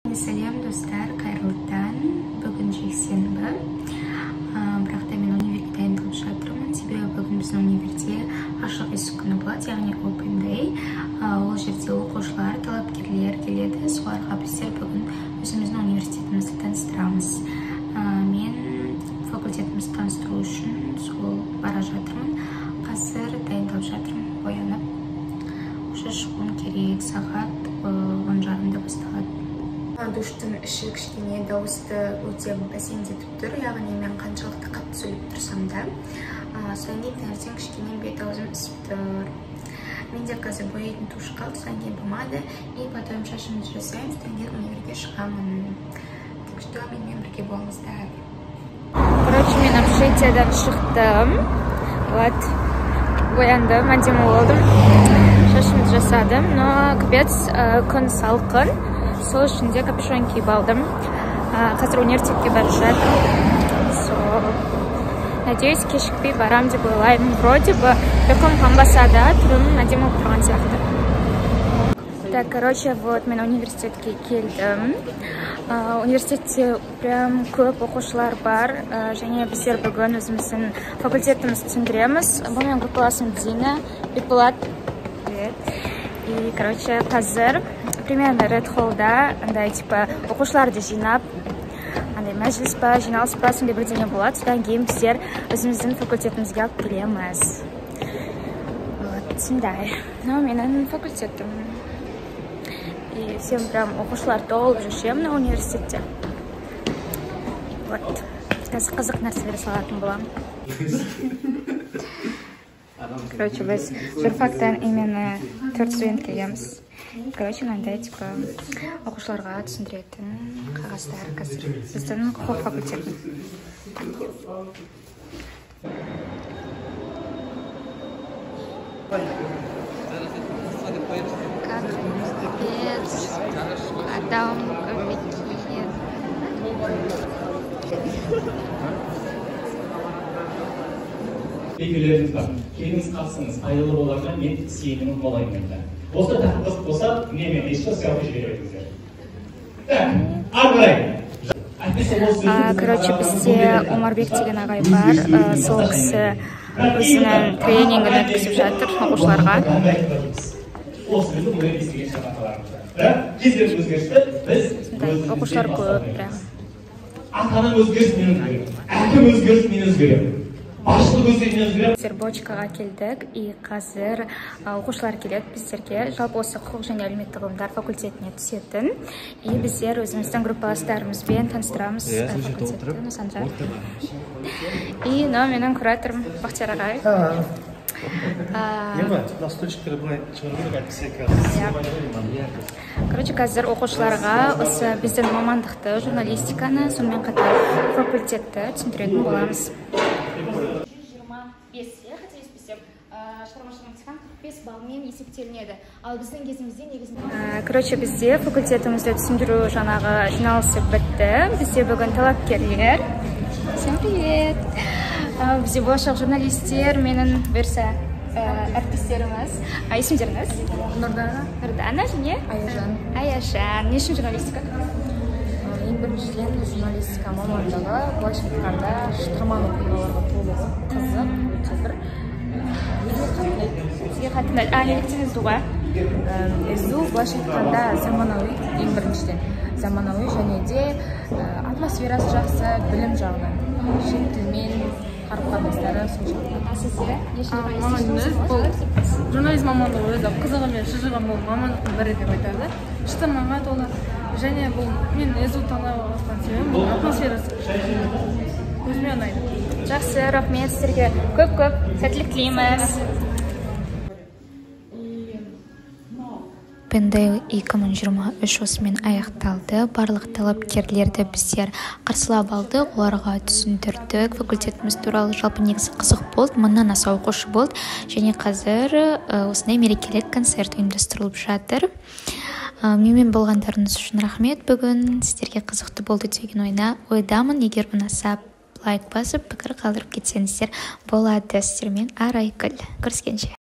Сәлем, достар, қайырлы таң. Бүгін жексенбі. Бірақ та мен универге дайындалып жатырмын, себебі бүгін біздің универде ашық есік күні болады, яғни Open Day. Ол жерде оқушылар, талапкерлер келеді. Соларға біздер бүгін өзіміздің университетімізді таныстырамыз. Мен факультетімізді таныстыру үшін сол бара жатырмын. Қазір дайындалып жатырмын, боянып. Уже шығуым керек, сағат 10:30-да басталады. Душтың іші кішкене дауысты өте бәсеңдетіп тұр, яғни мен қаншалықты қатты сөйлеп тұрсам да, содан кейін таңертең кішкене бет аузым ісіп тұр. Менде қазір бояйтын туш қалды, содан кейін помада, и потом шашымды жасаймын, содан кейін универге шығамын. Так что менімен бірге болыңыздар. Короче, мен общежитиядан шықтым. Вот, бояндым, әдемі болдым. Шашымды жасадым, но капец, күн салқын. Сол үшін де капюшон киіп алдым. Қазір университетке бара жатырмын. Сол, надеюсь, кешікпей барам деп ойлаймын. Вроде бы ұйқым қанбаса да, түрім әдемі болып тұрған сияқты. Так, короче, вот мен университетке келдім. Университетте прям көп оқушылар бар. Және біздер бүгін өзіміздің факультетімізді түсіндіреміз. Бұл менің группаласым Дина, Бекболат. Привет. И, короче, қазір примерно Red Hall'да андай типа оқушыларды жинап, андай мәжіліс па, жиналыс па, сондай бірдеңе болады. Содан кейін біздер өзіміздің факультетімізге алып келеміз. Вот, сондай. Мынау менің факультетім. И всем прям оқушылар толып жүрсе мына университетте. Вот. Қазір қызық нәрселер салатын боламын. Короче, біз журфактан именно 4 студент келгенбіз. Короче, мынандай типа оқушыларға түсіндіретін қағаздар қазір біздің құқық факультетін. Капец, адам көп екен. Белгілеріңіз бар. Келіңіз, қатысыңыз, пайдалы боларына мен сенімім мол енді. Осы тақырып болса, немен ешқашан селфи жібере беріңіздер. Так, ары қарай. Короче, бізде Омарбек деген ағай бар. Сол кісі өзінің тренингін өткізіп жатыр оқушыларға. Оқушылар көп прям. Ата-анам өзгеріс, мен өзгеремін. Әкем өзгеріс, мен өзгеремін. Біздер бочкаға келдік, и қазір оқушылар келеді біздерге. Жалпы осы құқық және әлеуметтік ғылымдар факультетіне түсетін. И біздер өзіміздің группаластарымызбен таныстырамыз факультетті. Санжар. И мынау менің кураторым Бақтияр ағай. Короче, қазір оқушыларға осы біздің мамандықты, журналистиканы, сонымен қатар факультетті түсіндіретін боламыз. 125, қателеспесем, шығармашылық емтихан 45 баллмен есептелінеді. Ал біздің кезімізде негізінде... Короче, бізде факультетімізді түсіндіру жаңағы жиналысы бітті. Бізде бүгін талапкерлер. Всем привет! Бізде болашақ журналистер, менің бұйырса әріптестеріміз. Есімдеріңіз? Нұрдана. Нұрдана және? Аяжан. Аяжан. Не үшін журналистика? Ең біріншіден, журналистика мамандығы былайша айтқанда шытырман оқиғаларға толы қызық, өте бір өзіме қатты ұнайды. Сізге қатты ұнайды. Неліктен СДУ-ға? СДУ былайша айтқанда заманауи, ең біріншіден заманауи және де атмосферасы жақсы, білім жағынан, шет тілмен қарым-қатынастары соншалықты. Сізге? Маған бұл журналист мамандығы өзі қызығы мен шыжығы бұл мамандықтың бірі деп айтады. Шытырманға толы. Және бұл мен СДУ таңдауға асқан себебім бұл атмосферасы өзіме ұнайды. Жақсы, рахмет сіздерге. Көп-көп сәттілік тілейміз. Open Day 2023 осымен аяқталды. Барлық талапкерлерді біздер қарсылап алдық, оларға түсіндірдік. Факультетіміз туралы жалпы негізі қызық болды, 1000-нан аса оқушы болды. Және қазір осындай мерекелік концерт ұйымдастырылып жатыр. Менімен болғандарыңыз үшін рахмет. Бүгін сіздерге қызықты болды деген ойдамын. Егер ұнаса, лайк басып, пікір қалдырып кетсеңіздер болады. Сіздермен Арайгүл. Көріскенше.